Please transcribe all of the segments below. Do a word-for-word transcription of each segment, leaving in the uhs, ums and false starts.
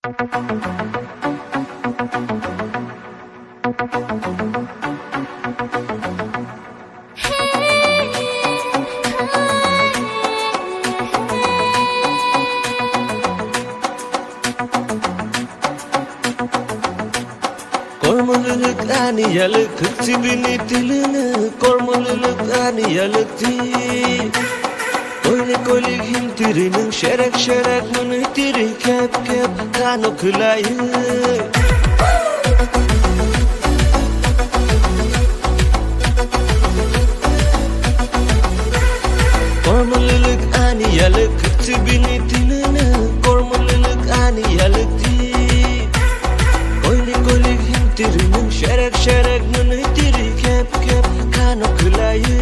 Kormo lwlwk ani yalwk khwk chibini tilwno, kormo lwlwk ani yalwk ti. Koile koilik him tiri nwng serek serek mwnwi tiri khep khep khano khwlaiwi. Kormo lwlwk ani yalwk khwk chibini tilwno, kormo lwlwk ani yalwk ti. Koilik koilik him tiri nwng serek serek mwnwi tiri khep khep khano khwlaiwi.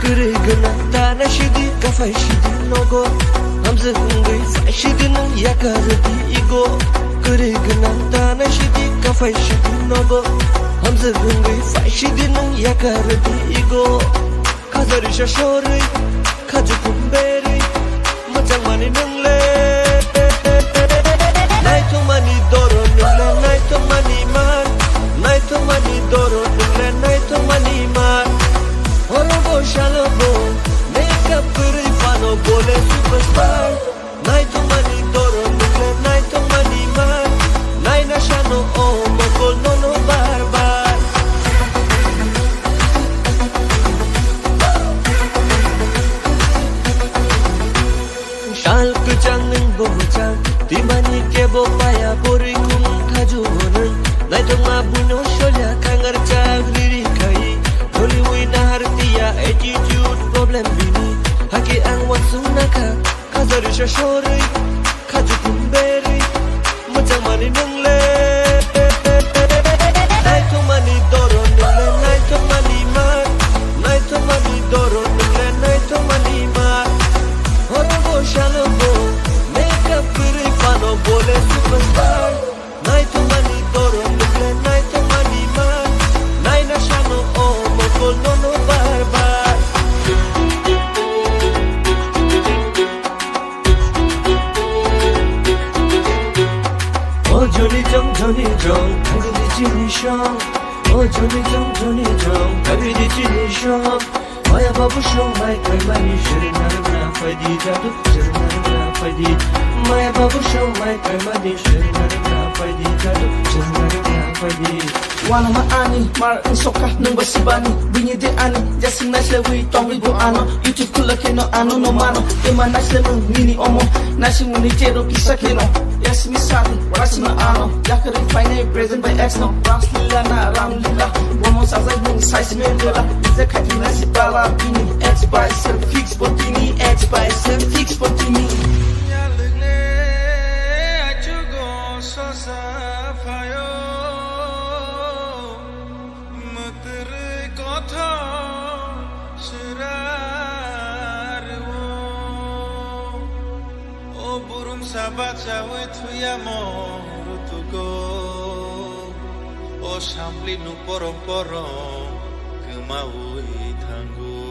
Kwrwi gwnang tana sidi kaphai sidi nogo, hamjwk wngwi phai sidi nwng yakar di igo. Kwrwi gwnang tana sidi kaphai sidi nogo, hamjwk wngwi phai sidi nwng yakar di igo. Khajari sa sorwi, khaju kumberwi, mwchangmani nwngle. Naithokmani doro nwngle, naithokmani mar, naithokmani doro nwngle, naithokmani mar. Horobo salobo, makeup kwrwi phano bole superstar. Naithokmani doro nwngle naithokmani mar, naina sano o mokol nono bar bar. Sal kwchang nwng bo mwchang, timani kebo paya pori khum khaju o nwng. Naithokma buino solya khangar chak riri khai, dholiwi nahar tiya attitude problem bini, hake ang wansung nakha. Khajari sa sorwi, khaju kumberwi, mwchangmani nwngle. Naithokmani doro nwngle, naithokmani mar, naithokmani doro nwngle, naithokmani mar. Horobo salobo, makeup kwrwi phano bole superstar. Naithokmani doro nwngle, naithokmani mar, naina sano o mokol nono bar bar. O joni jong, joni jong, thangwi di chini song. O joni jong, joni jong, thangwi di chini song. Maya babu song mai kaimani, shirnarna phaidi jadu, shirnarna phaidi. Maya babu song mai kaimani, shirnarna phaidi jadu, shirnarna phaidi. Wanama ani mar wng sokha nwng ba sibani, bini de ani jasing naisle wi tongwi bo ano, YouTube khula kheno ano no mano, ema naisle nwng nini omo, naising muni chero kisa kheno. Yes mi sari, wasima ano, yakari fine present by ex no, Ras Lila na Ram Lila, bomo sajai nwng size me lela, ije khati naisi bala bini, ex by self fix botini, ex by self fix botini. Yalwkle achugo sosa phayo. Mwtwrwi kothok swrarwo. O burumsa bachaui thuyamo rutugo. O sampli nuk porong porong kwmaui thango.